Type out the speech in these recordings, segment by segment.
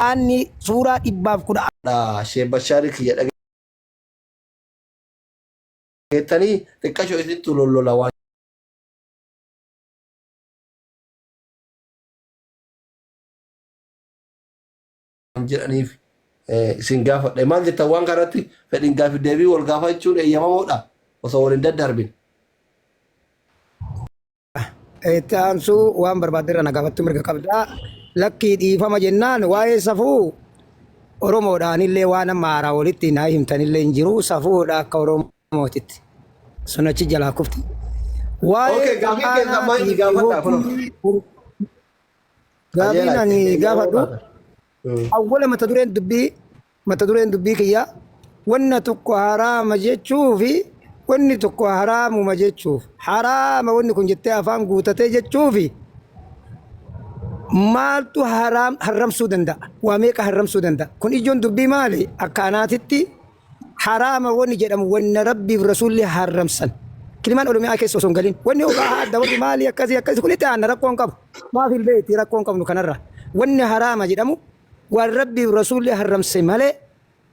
Qur'aanni suuraa 110. Dha sheek Bashaarii kiyya dhageettanii xiqqasho isintu lollola waan jedhaniif isin gaafadhe maal jettan waan kanatti fedhiin gaafi deebii wal gaafachuun eeyyamamoodha osoo wal hin daddarbin. Itti aansuu waan barbaadde irra na gaafattu mirga qabda. Lakkii dhiifama jennaan waa'ee safuu Oromoodhaanillee waan amma haaraa walitti naa himtanillee hin jiru. Safuudha akka Oromootitti. Sun achi jalaa kufti. Waa'ee Okay, gaafii keessan maal Qur'aanaatii fi gaafadhaa kunoo. hukumii gaafiin Qajeelaa ani itti gaafadhu eeyyamamoo awwala mata dureen dubbii Mata dureen dubbii kiyyaa wanna tokko haraama jechuu fi wanni tokko haraamuma jechuuf haraama wanni kun jettee afaan guutatee jechuu fi maaltu haraam harramsuu danda'a? Waa meeqa harramsuu danda'a? Kun ijoon dubbii maali? Akka anaatitti haraama wanni jedhamu wanna Rabbiif Rasuulli harramsan. Kilimaan Oromiyaa keessa osoo hin galin. Wanni ogaa adda warri maali akkasii akkasii kun itti aanna rakkoo hin qabu. Maaf hin beekti rakkoo hin qabnu kanarra. Wanni haraama jedhamu waan Rabbiif Rasuulli harramse malee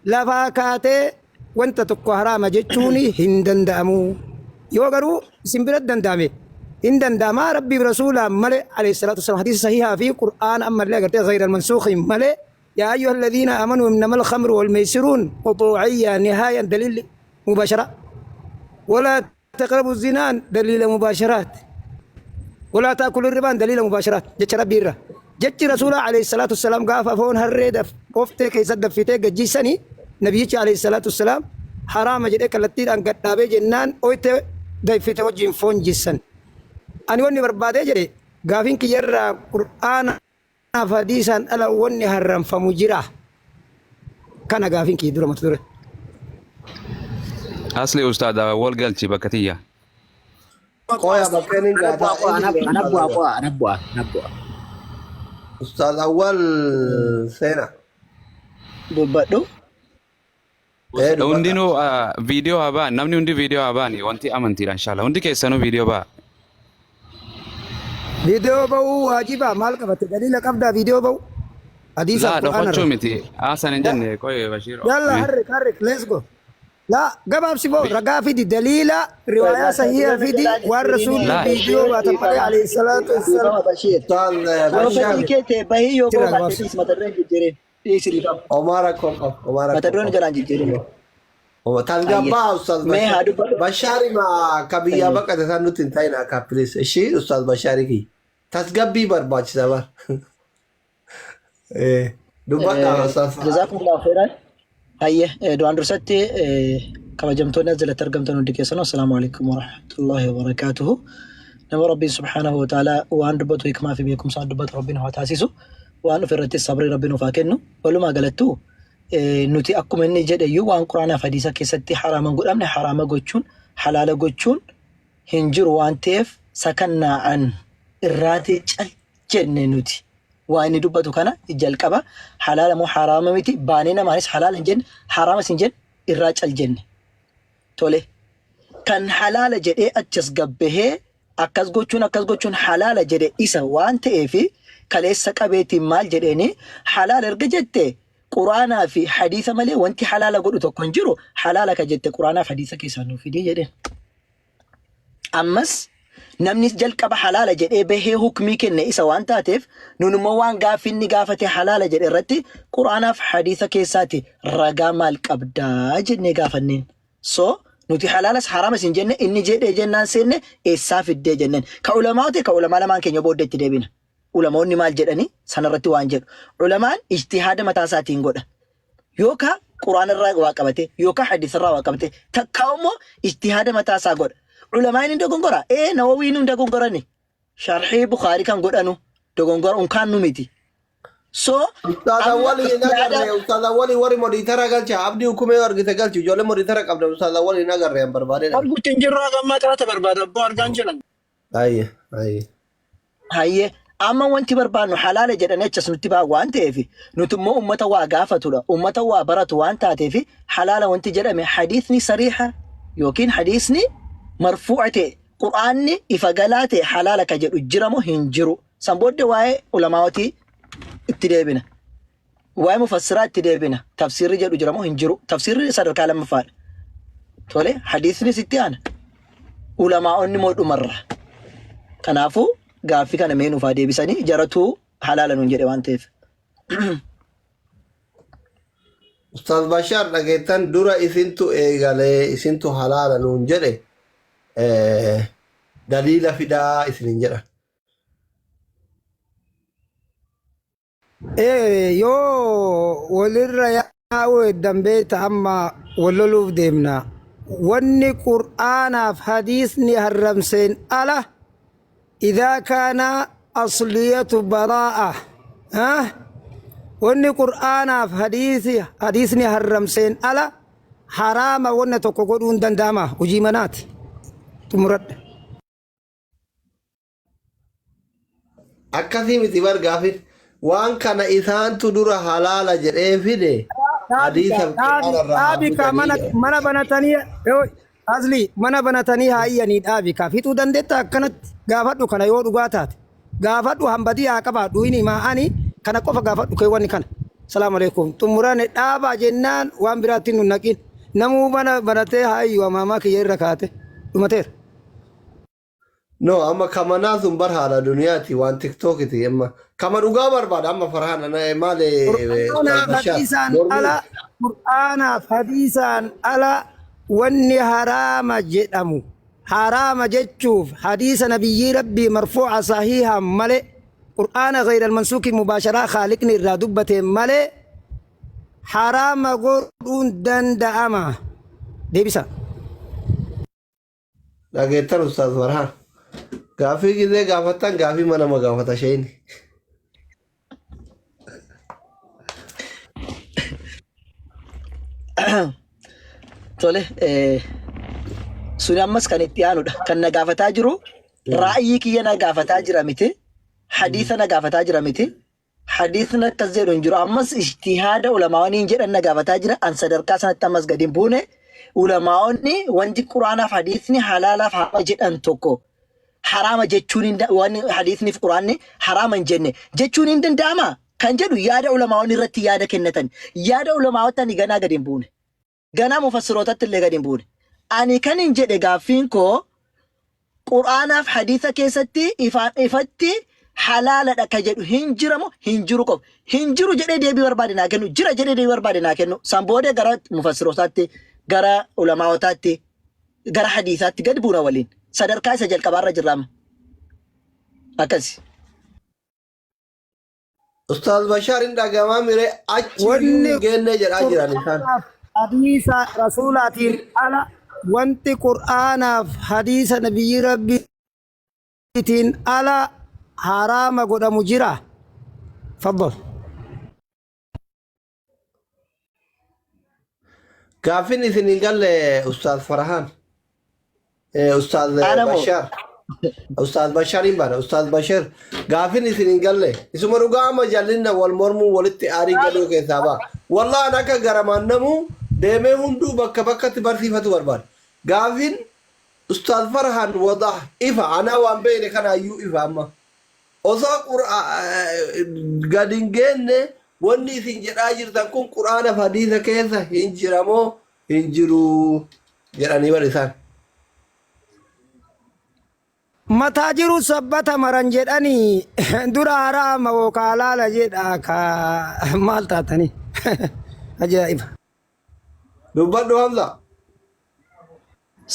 lafaa kaatee wanta tokko haraama jechuun hin danda'amu. Yoo garuu isin biratti danda'ame hin danda'ama Rabbiif Rasuulaan malee alayhi salaatu wassalaam hadiisa sahihaa fi Qur'aana ammallee agartee ghayra mansuukhiin malee yaa ayyuha alladhiina amanuu innamal khamru wal meeysiruun quxuuciyya nihaayan daliilli mubashara walaa taqrabu zinaan daliila mubaasharaat walaa taakulu ribaan daliila mubaasharaat jecha rabbii irra jechi rasuulaa alayhi salaatu wassalaam gaafa foon harree daf qoftee keessa daffitee gajjiisanii nabiyyichi alayhi salaatu wassalaam haraama jedhee kallattiidhaan gadhaabee jennaan oyte dafite wajjin foon jissan ani wanni barbaadee jedhe gaafiin kiyyarraa qur'aana Kanaaf hadiisaan ala wanni harramfamu jiraa? Kana gaafiin kiyya dura mata dure. Asli ustaada wal galchi bakka tiyya. Qoya bakkeen hin Ana gaataa bu'aa qo'a, eenyu ana jira ana Ustaaz bu'aa Awwal? qo'a, ana bu'aa, ana bu'aa. Ustaaz Awwal seena. Dubbadhu. Ee dubbadha. Hundinuu viidiyoo haa ba'an namni hundi viidiyoo haa ba'ani wanti amantiidha inshallah hundi keessanuu viidiyoo ba'a. Viidiyoo ba'uu waajibaa maal qabate daliila qabdaa viidiyoo ba'uu hadiisaaf Laa qur'aana dhokachuu irra. miti haasan hin jenne qoye Bashiir. Yalla harrik harrik let's go. Laa gabaabsi boo ragaa fidi daliila riwaayaa Mata sahiha dureen fidi jalaa waan jijjiirinii. rasuulli Laa viidiyoo baatan malee Dhiifama. alayhi salaatu wassalaam. Dhiifama Bashiir. Ustaaz Yoo Bashaar fedhii kee ta'e bahii yoo Jira bahuu baatte gabaabsi. dhiisi mata dureen jijjiirin. Dhiisi dhiifama. Homaa rakkoo hin qabu. Homaa Mata rakkoo hin dureen qabu. jalaan jijjiirin. Homa Hayyee. tasgabbaa Ustaaz Mee Bashaar. haa dubbadhu. Bashaari ma ka biyyaa Hayyee. baqate san nutti hin ta'in akka please. Ishii Ustaaz Bashaarii kiyya. Tasgabbii barbaachisa bar. Eh, Dubbadhaa Ustaaz. Jazakumullahu khairan. Hayyee duraan dursatti kabajamtoonni as jalatti argamtan hundi keessanuu assalaamu alaikum warahmatullahi wabarakaatuhu. Nama Rabbiin subhaanahu wa ta'ala waan dubbatu hikmaa fi beekumsaan dubbatu Rabbiin haa taasisu. Waan dhufe irrattis sabrii Rabbiin nuuf haa kennu. Walumaa galattuu nuti akkuma inni jedhe iyyuu waan Quraanaa fi hadiisa keessatti haraama hin godhamne haraama gochuun halaala gochuun hin jiru waan ta'eef sakannaa'an irraatii cal jenne nuti waan inni dubbatu kana jalqaba halaala moo haraama miti baanee namaanis halaala hin jenne haraamas hin jenne irraa cal jenne. Tole kan halaala jedhee achas gabbahee akkas gochuun akkas gochuun halaala jedhe isa waan ta'eef kaleessa qabeetiin maal jedheeni halaala erga jette quraanaa fi hadiisa malee wanti halaala godhu tokko hin jiru halaala ka jette quraanaa fi hadiisa keessaa nuuf fidii jedheen. Ammas namni jalqaba halaala jedhee bahee hukmii kenne isa waan taateef nun immoo waan gaaffii inni gaafate halaala jedhe irratti quraanaaf hadiisa keessaati ragaa maal qabdaa jennee gaafanneen. So nuti halaalas haramas hin jenne inni jedhee jennaan seenne eessaa fiddee jenneen. Ka ulamaa ta'e ka ulamaa lamaan keenya booddee itti deebina. Ulamoonni maal jedhanii sanarratti waan jedhu. Ulamaan ijtihaada mataa isaatiin godha. Yookaa Qur'aana irraa waa qabate, yookaa hadiisa irraa waa qabate, takkaa immoo ijtihaada mataa isaa godha. Ulamaan hin dogongora. Ee Nawawiin hin dogongorani. Sharhii Bukhaarii kan godhanu dogongora unkaan nu miti. So Ustaaz amma Awwali hin ijtihaada agarre. Ustaaz Awwali warri modiitara galcha. Abdii hukumee yoo argite galchi. Ijoollee modiitara qabda. Ustaaz Awwali hin agarre an barbaadee dhabe. Arguutti hin jirru haga ammaa xalaata barbaada abboo argaan jiran. Ayye ayye. Hayyee amma wanti barbaannu halaala jedhanii achas nutti ba'an waan ta'eef nuti immoo ummata waa gaafatudha ummata waa baratu waan taateef halaala wanti jedhame hadiisni sariiha yookiin hadiisni marfuu'a ta'e qur'aanni ifa galaa ta'e halaala ka jedhu jira moo hin jiru san booddee waa'ee ulamaawotii itti deebina. Waa'ee mufassiraa itti deebina. Tafsiirri jedhu jira moo hin jiru? Tafsiirri sadarkaa lammaffaadha. Tole, hadiisnis itti aana. Ulamaa'onni moo dhumarra. Kanaafuu gaaffii kana mee nuuf haa deebisanii jaratuu halaala nuun jedhe waan ta'eef. Ustaaz Bashaar dhageettan dura isintu eegalee isintu halaala nuun jedhe eh, daliila fidaa isinin jedhan. Ee, yoo walirra yaa'uu heddan beekta amma wal loluuf deemna. Wanni Qur'aanaaf hadiisni harramseen ala idaa kaana asliyatu baraa'a. Ha? Wanni Qur'aanaaf hadiisi hadiisni harramseen ala haraama wanna tokko godhuun danda'ama hojii manaati. Xumuradha. Akkasii miti bar gaafin waan kana isaantu dura halaala jedhee fide Dhaabi hadiisa dhaabi quraana irraa haa dhaabi ka fidanii mana jedha. mana banatanii yoo asli mana banatanii haa iyyanii dhaabi ka fixuu dandeetta akkanatti gaafadhu kana yoo dhugaa taate gaafadhu hambadii haa qabaadhu inni himaa ani kana qofa gaafadhu keewwanni kana salaamu alaikum xumurane dhaabaa jennaan waan biraatti nu naqin namuu mana banatee haa iyyu amaamaa kiyya irra kaate dhumateera. No, amma kamanaa sun bar haala duniyaati waan tiktookiti amma kama dhugaa barbaada amma farhaan ana maali Ustaaz Qur'aanaaf Bashaar hadiisaan mormii ala Qur'aanaaf hadiisaan ala wanni haraama jedhamu haraama jechuuf hadiisa nabiyyii rabbii marfuuca sahiihaan malee Qur'aana ghayral mansuuki mubaasharaa khaaliqni irraa dubbateen malee haraama godhuun danda'ama. Deebisa. Dhageettan Ustaaz Farhaan. Gaaffii gizee gaafattan gaaffii mana nama gaafata isheen. Tole, suni ammas kan itti aanudha. Kan na gaafataa jiru ra'ayyii kiyya na gaafataa jira miti. Hadiisa na gaafataa jira miti. Hadiisni akkas jedhu hin jiru. Ammas ijtihaada ulamaa'onni hin jedhan na gaafataa jira. An sadarkaa sanatti ammas gadi hin buune. Ulamaa'onni wanti Quraanaaf hadiisni halaalaaf haraama jedhan tokko haraama jechuun hin da- wanni hadiisniif Quraanni haraama hin jenne jechuun hin danda'ama kan jedhu yaada ulamaa'onni irratti yaada kennatan. Yaada ulamaa'otti ani ganaa gadi hin buune. Ganaa mufassirootatti illee gadi hin buune. Ani kan hin jedhe gaaffiin koo Qur'aanaaf hadiisa keessatti ifaan ifatti halaaladha ka jedhu hin jiramu hin jiru qofa. Hin jiru jedhee deebii barbaade naa kennu, jira jedhee deebii barbaade naa kennu. San booda gara mufassirootaatti, gara ulamaa'otaatti, gara hadiisaatti gad buuna waliin. Sadarkaa isa jalqabaarra jirra amma. Akkasi. Ustaaz Bashaar hin dhagamaa mire achi iyyuu Wanni hin geenne jedhaa jiran isaan. Qur'aanaaf hadiisa rasuulaatiin ala wanti Qur'aanaaf hadiisa nabiyyi rabbiitiin ala haraama godhamu jira. Faddal. Gaaffiin isin hin galle Ustaaz Farhaan. Ustaaz Ana moo? Bashaar. Ustaaz Bashaar hin baana. Ustaaz Bashaar gaaffiin isin hin galle. Isuma dhugaa amma jallinna wal mormuu walitti aarii galuu keessaa ba'a. Wallaan akka garamaan namuu deemee hunduu bakka bakkatti barsiifatu barbaada. Gaaffiin Ustaaz Farhaan wadaa ifa anaa waan beekne kanaayyuu ifa amma. Osoo gad hin geenne wanni isin jedhaa jirtan kun Qur'aana fi hadiisa keessa hin jira moo hin jiru jedhanii bar isaan. Mataa jiru sabbata maran jedhanii dura haraama yookaan halaala jedha ka maal taatanii ajaa'iba. Dubbadhu Hamza.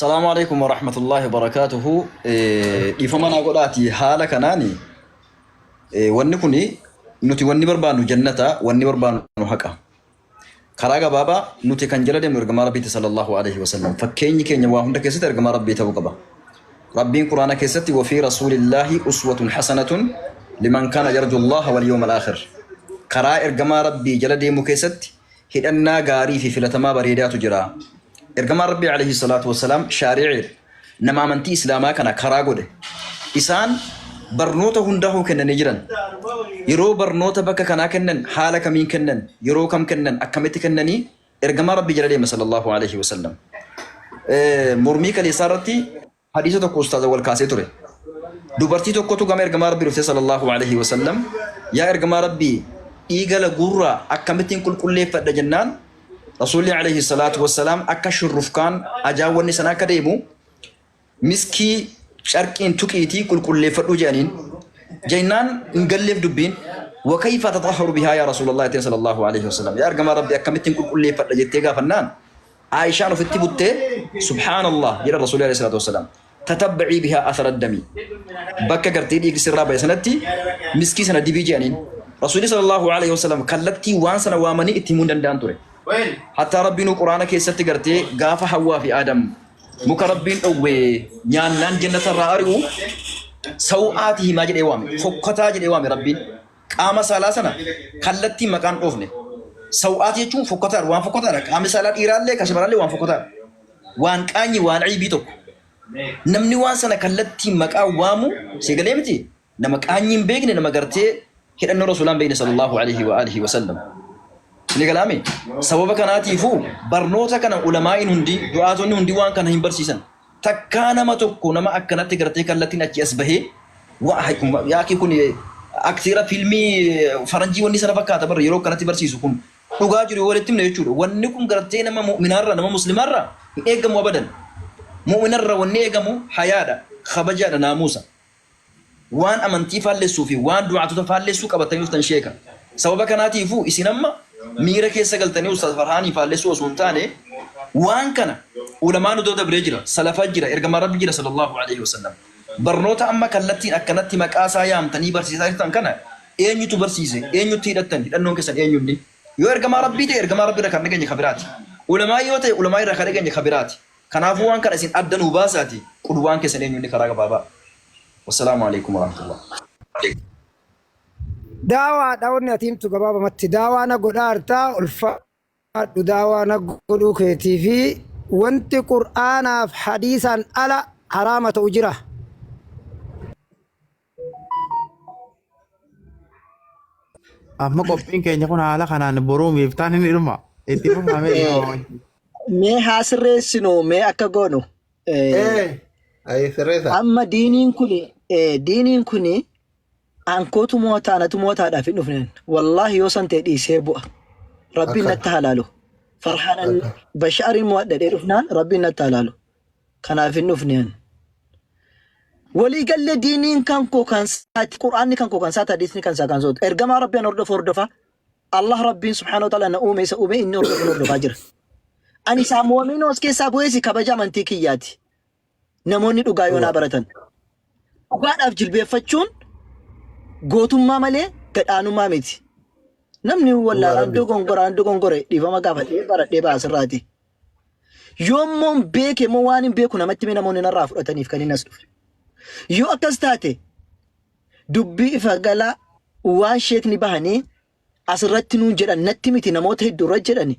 Salaamu alaikum warahmatullahi wabarakatuhu. Dhiifama naa godhaati haala kanaani wanni kuni nuti wanni barbaannu jannata wanni barbaannu haqa. Karaa gabaabaa nuti kan jala deemnu ergamaa Rabbiiti sallallahu alaihi wasallam. Fakkeenyi keenya waa hunda keessatti ergamaa Rabbii ta'uu qaba. Rabbiin Quraana keessatti wafii rasuulillaahi uswatun hasanatun liman kaana yarju Allaha wal yawmal aakhir. Karaa ergamaa Rabbii jala deemuu keessatti hidhannaa gaarii fi filatamaa bareedaatu jira. Ergamaan Rabbii alayhi salaatu wassalaam shaari'iidha. Nama amantii Islaamaa kana karaa godhe. Isaan barnoota hundaahuu kennanii jiran. Yeroo barnoota bakka kanaa kennan haala kamiin kennan, yeroo kam kennan, akkamitti kennanii ergamaa Rabbii jala deema sallallahu alayhi wasallam. Mormii kaleessaa irratti Hadiisa tokko ustaaza wal kaasee ture. Dubartii tokkotu gama ergamaa Rabbii dhuftee sallallahu alaihi wasallam yaa ergamaa Rabbii Dhiiga laguurraa akkamittiin qulqulleeffadha jennaan Rasuulli alayhi salaatu wassalaam akka shurrufkaan ajaan wanni sana akka deemu miskii carqiin tuqiitii qulqulleeffadhu jedhaniin. Jennaan hin galleef dubbiin wa kayfa tatahharu bihaa yaa Rasuulallah jetteen sallallahu alayhi wasallam. Yaa ergamaa Rabbi akkamittiin qulqulleeffadha jettee gaafannaan Aayishaan ofitti buttee subhaanallah jedhan Rasuulli alayhi salaatu wassalaam. Tatabba'ii bihaa athara dami. Bakka gartee dhiigni sirraa ba'e sanatti miskii sana dibii jedhaniin. Rasuulli sallallahu alayhi wasallam kallattii waan sana waamanii itti himuu hin danda'an ture. Hattaa Rabbiinuu Quraana keessatti gartee gaafa Hawwaa fi Aadam muka Rabbiin dhowwe nyaannaan jannata irraa ari'u saw'aati himaa jedhee waame. Fokkataa jedhee waame Rabbiin. Qaama saalaa sana kallattiin maqaan dhoofne. Saw'aati jechuun fokkataadha, waan fokkataadha. Qaamni saalaa dhiiraallee kan shamarraallee waan fokkataadha. Waan qaanyi, waan aybii tokko. Namni waan sana kallattiin maqaa waamu sagalee miti. Nama qaanyii hin beekne, nama gartee hidhannoo Rasuulaa hin beekne sallallahu alaihi wa alihi wa sallam. Ni galaame? Sababa kanaatiifuu barnoota kana ulamaa'iin hundi, du'aatonni hundi waan kana hin barsiisan. Takkaa nama tokko nama akkanatti gartee kallattiin achi as bahee yaakii kun aktiira fiilmii faranjii wanni sana fakkaata barra yeroo akkanatti barsiisu kun dhugaa jiru yoo walitti himne jechuudha. Wanni kun gartee nama mu'minaarra nama muslimaarra hin eegamu abadan. Mu'minarra wanni eegamu hayaadha, kabajaadha, naamuusa. Waan amantii faallessuu fi waan du'aatota faallessuu qabattanii dhuftan sheeka. Sababa kanaatiifuu isin amma miira keessa galtanii Ustaaz Farhaanii faallessuu osoo hin taane waan kana ulamaa nu dura dabree jira, salafa jira, ergamaa Rabbi jira sallallahu alaihi wasallam. Barnoota amma kallattiin akkanatti maqaa isaa yaamtanii barsiisaa jirtan kana eenyutu barsiise? Eenyutti hidhattan? Hidhannoon keessan eenyunni? Yoo ergamaa Rabbii ta'e ergamaa Rabbii irraa kan dhageenye ka biraati. Ulamaa yoo ta'e ulamaa irraa kan dhageenye ka biraati. Kanaafuu waan kana isin adda nuu baasaati qudwaan keessan eenyu inni karaa gabaabaa. Wassalaamu alaikum warahmatullah. Daawaadha wanni ati himtu gabaabamatti daawaa na godhaartaa ulfaadhu daawaa na godhuu keetii fi wanti qur'aanaaf hadiisaan ala haraama ta'u jira. Amma qophiin keenya kun haala kanaan boruu miiftaan hin dhuma. Itti fufamee dhiifama. Mee haa sirreessinu mee akka goonu. Eh, Eh, ayi sirreessa. Amma diiniin kun diiniin kun ankootu mootaa anatu mootaadhaaf hin dhufneen. Wallaahi yoo san ta'e dhiisee bu'a. Rabbiin Akka. natti halaalu. Farhaanan Akka. bashaariin mo'adhadhee dhufnaan rabbiin natti halaalu. Kanaaf hin dhufneen. Waliigallee diiniin kan koo kan saati, Qur'aanni kan koo kan saati, hadiisni kan isaa kan sooti. Ergamaa Rabbii an hordofu hordofa. Allah Rabbiin subhaanahu wa ta'ala na uume isa uume inni hordofu hordofaa jira. Ani isaa mu'minoo as keessaa bu'eesi kabaja amantii kiyyaati. Namoonni dhugaa yoo naa baratan. Dhugaadhaaf jilbeeffachuun gootummaa malee gadhaanummaa miti. Namni Dhugaa wallaalaan Rabbi. dogongoraan dogongore dhiifama gaafatee baradhee baasirraati. Yoommoo hin beeke immoo waan hin beeku namatti mee namoonni narraa fudhataniif kan inni as dhufe. Yoo akkas taate dubbii ifa galaa waan sheekni bahanii asirratti nuun jedhan natti miti namoota hedduu irra jedhani.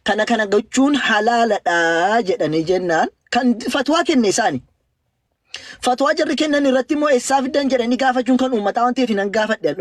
Kana kana gochuun halaaladha jedhanii jennaan kan fatwaa kenne isaani. Fatwaa jarri kennan irratti immoo eessaa fiddan jedhanii gaafachuun kan uummataa waan ta'eef nan gaafadhe.